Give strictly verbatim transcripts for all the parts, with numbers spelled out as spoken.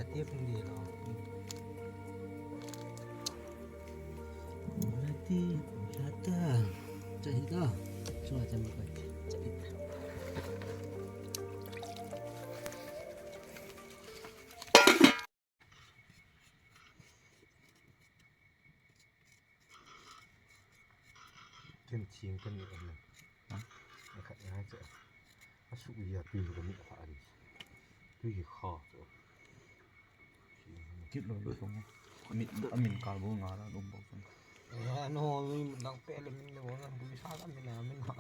Ati pun di lo. Ati lata. Cahita. Cuma cuma kai. Cahita. Ken ching kan ni kan. Ha? Akhat na cha. Asu ya pi kan ni kha ni. Tui kha. Kit lo lo tong. Amin, amin kal bo nga la dum bo tong. Ya no, mi nang pe le min le bo na, bu sa la min na min ha.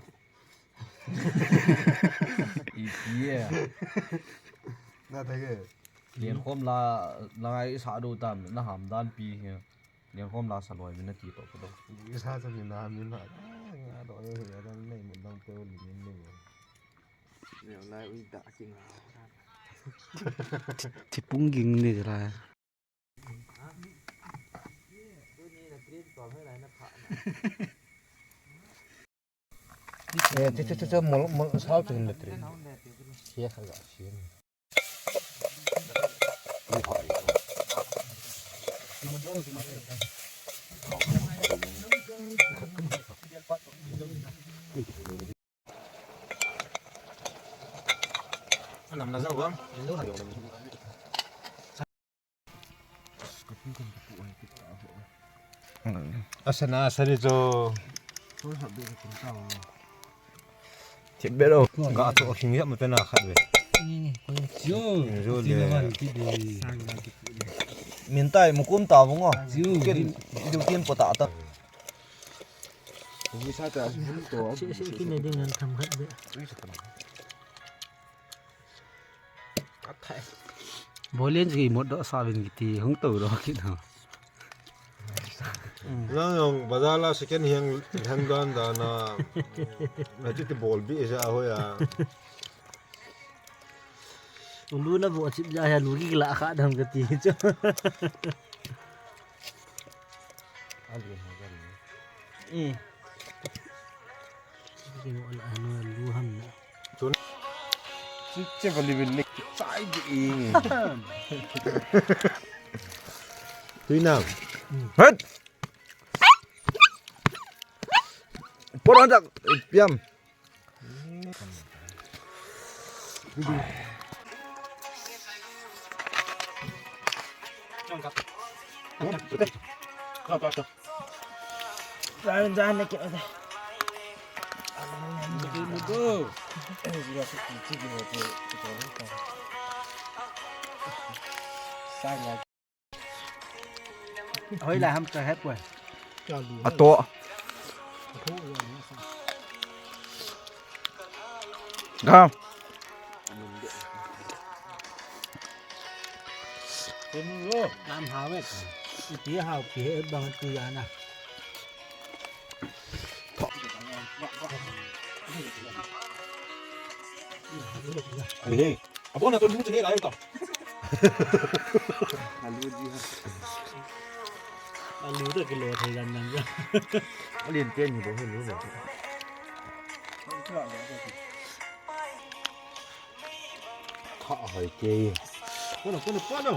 Ipi e. Na ta ke. Lian khom la, la ngai sa do tam, na ham dan pi he. Lian khom la sa loi min na ti to ko do. Bu sa ta min na min ha. Nga do he ya dan nei mun dang pe le min le. Neo nai ui da king. Thipung ging ni la. Eh, che, che, che, che, mol, mol, sao tu hin le tre. Che kha ga, che. Anam na zau bang. Asana asari jo. Thip be lo. Ga to khing yam pe na khat ve. Yo. Yo le. Min tai mu kum ta bu ngo. Yo. Ken du tin po ta ta. Umi sa ta hun to. Se, se, kin ne ding nan tham khat be. Bolen ji mot do sa vin kiti hung to do kit ha. Nang yong bazar la second hand, hand dan dan na. Na ti ti bol bi ja ho ya. Ulu na bo chip ja ya lu ki la kha dam kati chu. Mm. Kino ala ano lu ham na. Chun. Chiche bali bin nek chai di ing. Tui nang. Hei. Por han tak piam. Hoi la ham ka hep we. Ato. Ga. Lam hao we. Iti hao ki he bang tu ya na. Hey. Abona to lu te lai to. Alu ji ha. Alu to kilo thei gan nan ja. Alin te ni bo he lu bo. Kha hai te. Kono, kono, kono.